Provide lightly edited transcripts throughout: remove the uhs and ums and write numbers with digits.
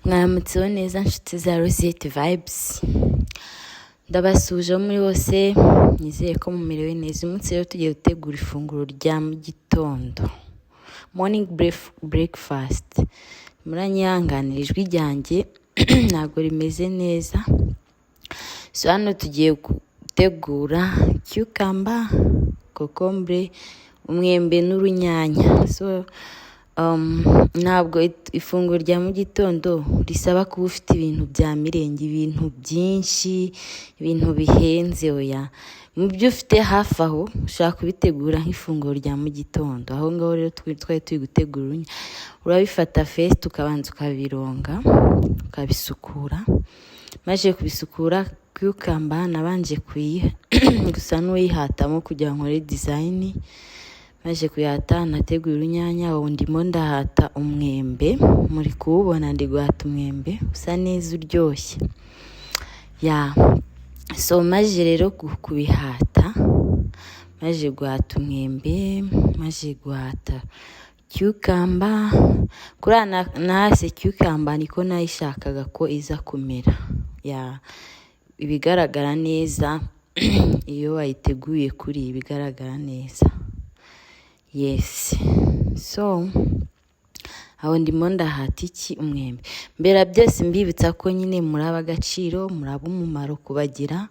Mwaramutseho neza, nshuti za Rosette Vibes. Ndabasuhuje aho muri hose, nizeye ko mumerewe neza. Uyu munsi rero tugiye gutegura ifunguro rya mu gitondo, morning breakfast. Muranyihanganira, ijwi ryanjye ntabwo rimeze neza. So hano tugiye gutegura cucumber, kokombure, umwembe n'urunyanya. So ntabwo ifunguro rya mu gitondo risaba kuba ufite ibintu bya mirenge, ibintu byinshi, ibintu bihenze. Oya, mu byo ufite hafi aho ushobora kubitegura nk'ifunguro rya mu gitondo. Aho ngaho rero twari turi gutegura urunya. Urabifata first, ukabanza ukabironga, ukabisukura. Maze kubisukura, cucumber nabanje kuyi gusa n'uyihatamo kugira ngo nkore design. Maze kuyihata, nateguye urunyanya. Ubu ndimo ndahata umwembe, muri kuwubona, ndi guhata umwembe usa neza, uryoshye. Yeah, so maze rero kubihata, maze guhata umwembe, maze guhata cucumber, kuriya nahase cucumber niko nayishakaga ko iza kumera. Yeah, ibigaragara neza iyo wayiteguye kuri ibigaragara neza. Yes, so aho ndimo ndahata iki? Umwembe. Mbere byose mbibutsa ko nyine muri ab'agaciro, muri ab'umumaro kubagira.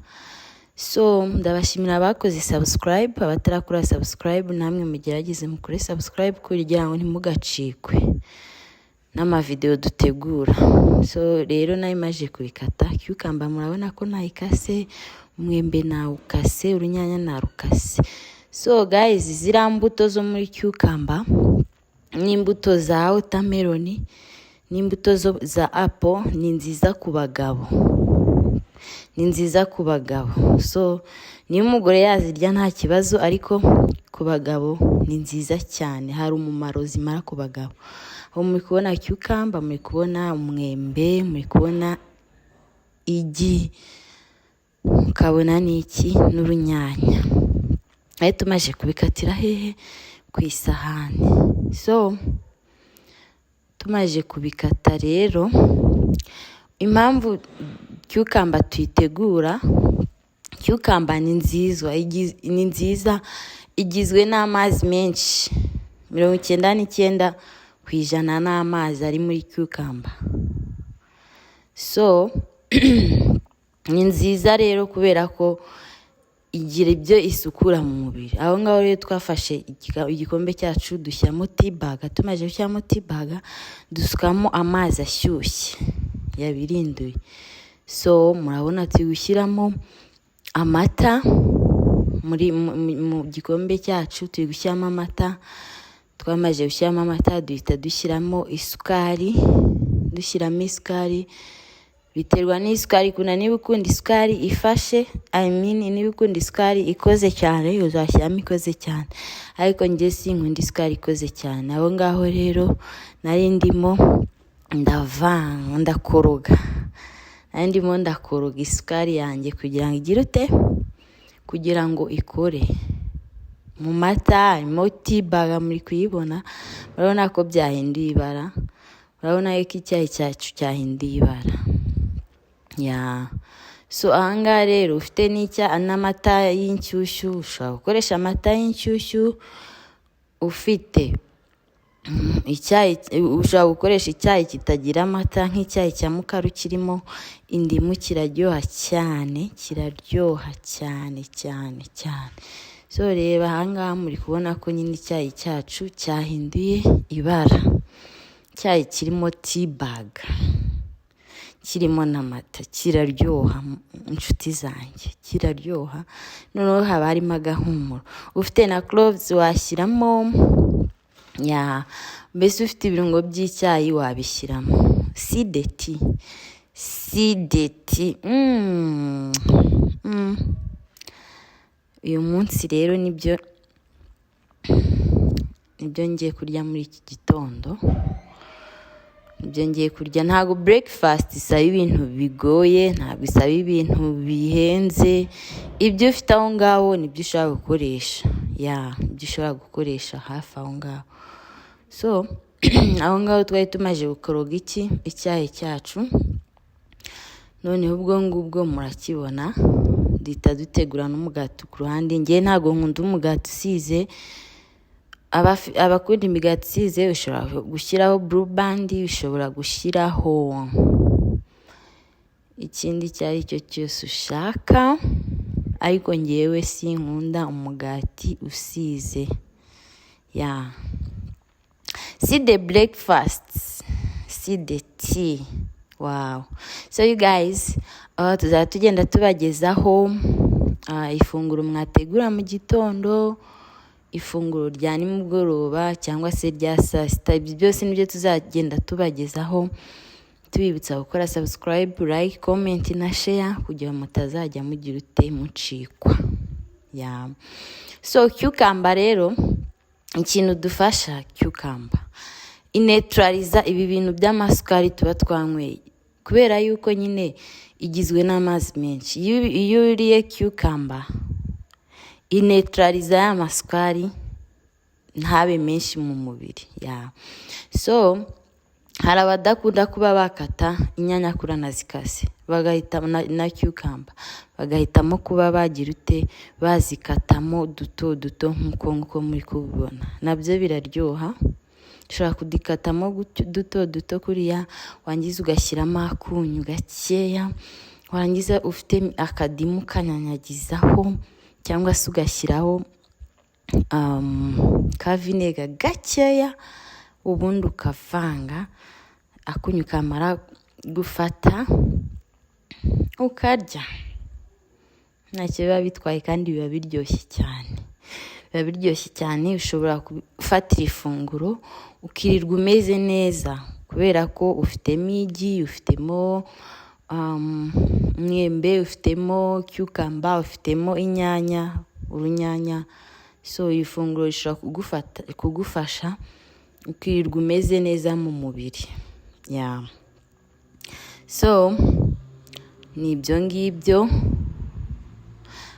So ndabashimira abakoze subscribe. Abatarakora subscribe, namwe mugerageze mukore subscribe kugira ngo ntimugacikwe n'amavideo dutegura. So rero nayo maje kubikata, cucumber murabona ko nayikase, umwembe nawukase, urunyanya narukase. So guys, ziriya mbuto zo muri cucumber n'imbuto za watermelon n'imbuto za apple ni nziza ku bagabo, ni nziza ku bagabo. So niyo umugore yazirya nta kibazo, ariko ku bagabo ni nziza cyane, hari umumaro zimara ku bagabo. Aho muri kubona cucumber, muri kubona umwembe, muri kubona igi, mukabona n'iki? N'urunyanya. Aho tumaze kubikatira hehe? Ku isahani. So tumaze kubikata rero, impamvu cucumber tuyitegura, cucumber ni nziza, ni nziza, igizwe n'amazi menshi, 99% n'amazi ari muri cucumber. So ni nziza rero kubera ko igira ibyo isukura mu mubiri. Aho ngaho rero twafashe igikombe cyacu, dushyiramo tea bag. Tumaze gushyiramo tea bag, dusukamo amazi ashyushye yabirinduye. So murabona turi gushyiramo amata muri mu gikombe cyacu, turi gushyiramo amata. Twamaze gushyiramo amata, duhita dushyiramo isukari. Dushyiramo isukari, biterwa n'isukari ikunda. Niba ukunda isukari ifashe, I mean, niba ukunda isukari ikoze cyane, uzashyiramo ikoze cyane, ariko njye sinkunda isukari ikoze cyane. Aho ngaho rero nari ndimo ndavanga, ndakoroga, nari ndimo ndakoroga isukari yanjye kugira ngo igire ute? Kugira ngo ikore mu mata. Harimo tea bag, muri kuyibona, murabona ko byahinduye ibara, murabona ko icyayi cyacu cyahinduye ibara. Yeah, so ahangaha rero ufite n'icya n'amata y'inshyushyu, ushobora gukoresha amata y'inshyushyu. Ufite icyayi, ushobora gukoresha icyayi kitagira amata, nk'icyayi cya mukaru kirimo indimu, kiraryoha cyane, kiraryoha cyane cyane cyane. So reba ahangaha, muri kubona ko nyine icyayi cyacu cyahinduye ibara, icyayi kirimo tea bag, kirimo n'amata, kiraryoha inshuti zanjye, kiraryoha. Noneho haba harimo agahumuro. Ufite na cloves washyiramo. Yeah, mbese ufite ibirungo by'icyayi wabishyiramo. See the tea, see the tea. Uyu munsi rero nibyo ngiye kurya muri iki gitondo, nibyo ngiye kurya. Ntabwo breakfast isaba ibintu bigoye, ntabwo isaba ibintu bihenze. Ibyo ufite aho ngaho nibyo ushobora gukoresha. Yeah, ibyo ushobora gukoresha hafi aho ngaho. So Aho ngaho twari tumaze gukoroga iki icyayi cyacu. Noneho ubwo ngubwo murakibona, duhita dutegura n'umugati ku ruhande. Ngewe ntabwo nkunda umugati usize. Abakunda imigati isize, ushobora gushyiraho Blue Band, ushobora gushyiraho ikindi icyo ari cyo cyose ushaka, ariko ngewe sinkunda umugati usize. Yeah, see the breakfast, see the tea, wow! So you guys, tuzaba tugenda tubagezaho ifunguro mwategura mu gitondo, ifunguro rya nimugoroba cyangwa se rya saa sita. Ibyo byose nibyo tuzagenda tubagezaho. Tubibutsa gukora subscribe, like, comment na share kugira ngo mutazajya mugira ute, mucikwa. Yeah. So cucumber rero, ikintu dufasha, cucumber ineutraliza ibi bintu by'amasukari tuba twanyweye, kubera yuko nyine igizwe n'amazi menshi. Iyo uriye cucumber, ineutraliza ya masukari ntabe menshi mu mubiri. Yeah. So hari abadakunda kuba bakata inyanya kuranazikase, bagahitamo na cucumber, bagahitamo kuba bagira ute, bazikatamo duto duto nk'uko nguko muri kubibona. Nabyo biraryoha. Ushobora kudikatamo duto duto kuriya, wangiza ugashyiramo akunyu gakeya, warangiza ufite akadimu ukanyanyagizaho, cyangwa se ugashyiraho ka vinegar gakeya, ubundi ukavanga, akunyu kamara gufata ukarya. Ntacyo biba bitwaye kandi biba biryoshye cyane, biba biryoshye cyane. Ushobora gufatira ifunguro ukirirwa umeze neza, kubera ko ufitemo igi, ufitemo umwembe, ufitemo cucumber, ufitemo inyanya, urunyanya. So iri funguro rishobora kugufasha ukirirwa umeze neza mu mubiri. Yeah. So ni ibyo ngibyo.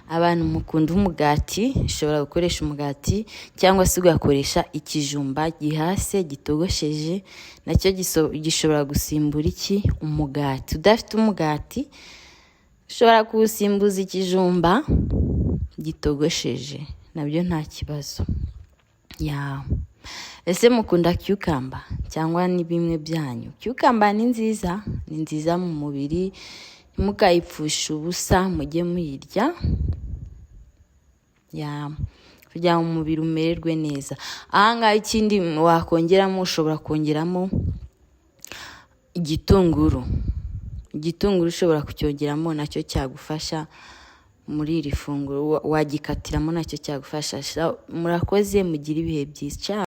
Abantu mukunda umugati, ushobora gukoresha umugati cyangwa se ugakoresha ikijumba gihase gitogosheje, nacyo gishobora gusimbura iki, umugati. Udafite umugati, ushobora kuwusimbuza ikijumba gitogosheje, nabyo nta kibazo. Yeah. Ese mukunda cucumber cyangwa ni bimwe byanyu? Cucumber ni nziza, ni nziza mu mubiri, ntimukayipfushe ubusa, mujye muyirya, yeah, kugira ngo umubiri umererwe neza. Ahangaha ikindi wakongeramo, ushobora kongeramo igitunguru. Igitunguru ushobora kucyongeramo, nacyo cyagufasha muri iri funguro. Wagikatiramo, nacyo cyagufasha. Murakoze, mugire ibihe byiza.